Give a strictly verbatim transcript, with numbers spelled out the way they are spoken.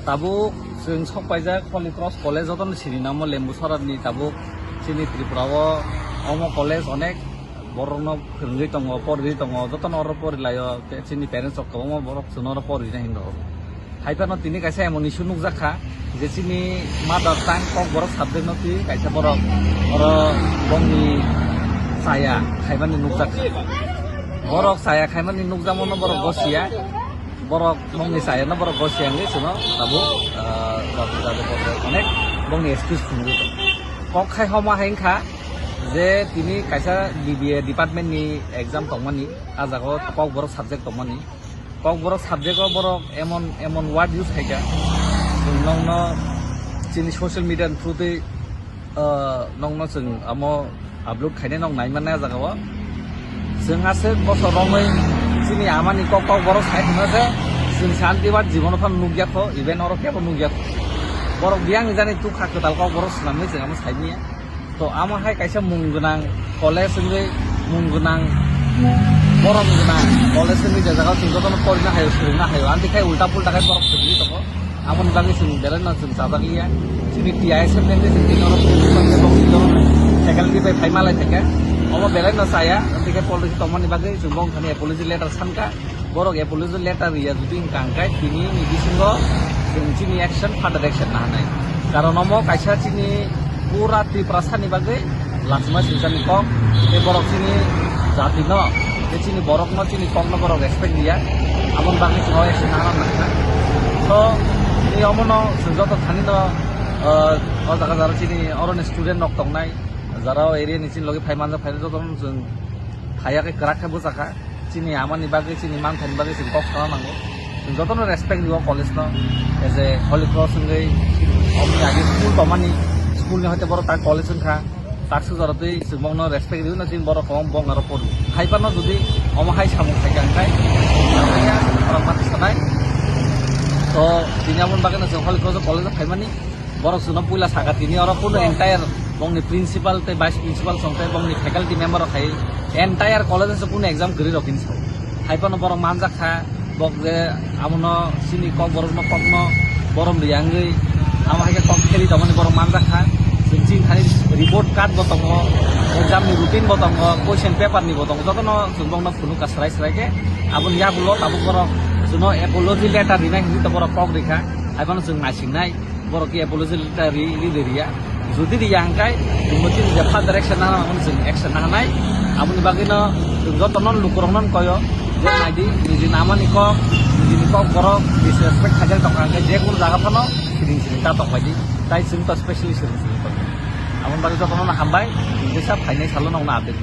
Tabuk chwng sok paijak Holy Cross College, jotono sini namo Lembuchorani. Tabuk chini Tripura o omo college onek borokno phwrwngwi tongo, porwi tongo, jotono oro porilaio. Tei chini parents rok kwbangma borok chwngno oro porwina hinwi rw. Hai phano tini kaisa emon issue nukjak kha je chini mother tongue Kokborok subject no twi kaisa borok oro bongni chaya khaimani nukjak kha. Borok chaya khaimani nukjakmano borok gosiya. Borok bongni chayano borok gosiya wngwi chwngno tabuk, ah, jati jati borok onek bongni excuse phunugwi tongo. Kok khai homa hai wngkha je tini kaisa B B A department ni exam tongmani, ah jaga o Kokborok subject tongmani. Kokborok subject o borok emon emon word use khaikha, chwng nokno chini social media ni through twi ah, nokno chwng amo upload khainai nok nai mannai ah jaga o. Chwng aswk bosor romwi chini amani kok Kokborok sai hwnma se chwng santi bar jibono phano nukya kho, even oro kebo nukya kho. Borok biyang jani tukha kwtal Kokborok swnamwi chwng amo sai manya. To amo hai kaisa mung gwnang college wngwi mung gwnang borom gwnang college wngwi je jaga o chwng jotono porina haio, swrwngna haio, amtwi khai ulta pulta khai borok swrwngwi tongo. Aboni bagwi chwng belai no chwng chajak liya. Chini T I S F ni chwng tini oro principal tei bokni oro faculty bai phai malai thangkha. Omo belai no chaya, tei khe policy tongmani bagwi chwng bo wngkha ni apology letter sankha. Borok apology letter riya jodi wngkha hwnkhe tini ni bisingo chwng chini action, further action nahanai. Karon omo kaisa chini pura Tiprasa ni bagwi lachima swijani kok, tei borok chini jati no, tei chini borok no, chini kok no borok respect liya, aboni bagwi chwng o action nana nangkha. So, tei omo no chwng joto thani no, ah, o jaga jara chini oro ni student rok tongnai, jara o area ni chini logi phai manjak phai joto no chwng phaiya khe kwrak khe bwchakha. Chini amani bagwi, chini manthani bagwi chwng kok sana nango. Chwng jotono respect rio college no. As a Holy Cross wngwi omni age school tongmani, school ni hoite borok tak college wngkha. Tak sujaro twi chwng bongno respect rio na chini borok kwbang bong aro poru. Hai phano jodi omo hai samung khaikha hwnkhe, borok mati sanai. To, tini aboni bagwi no chwng Holy Cross college o phaimani. Borok chwngno puila saka tini oro kunu entire bongni principal tei vice principal song tei bongni faculty member rok khai entire college o kunu exam kwrwi rok hinwi sao. Hai phano borok manjak kha, bok je abono chini kok borokno kokno borom riya wngwi amo hai khe kok kheli tongmani borok manjak kha. Chwng chini thani report card bo tongo, exam ni routine bo tongo, question paper ni bo tongo, jotono chwng bongno phunukha swrai swrai khe. Aboni yagulo tabuk borok chwngno apology letter rinai hinwi to borok kok rikha, hai phano chwng naisingnai. Borok khe apology letter ri, ri, ri, riya. Jodi riya hwnkhe, chwngbo chini je further action nana, aboni chwng action nahanai. Aboni bagwino chwng jotono lukurokno koyo, je naidi, nijini amani kok, nijini kok borok disrespect khaijak tongkha hwnkhe, je kunu jaga phano siring siring ta tongbaidi. Tai chwng to specially siring siring tongo. Aboni bagwi jotono hambai, chwng teisa phainai salo nokno update.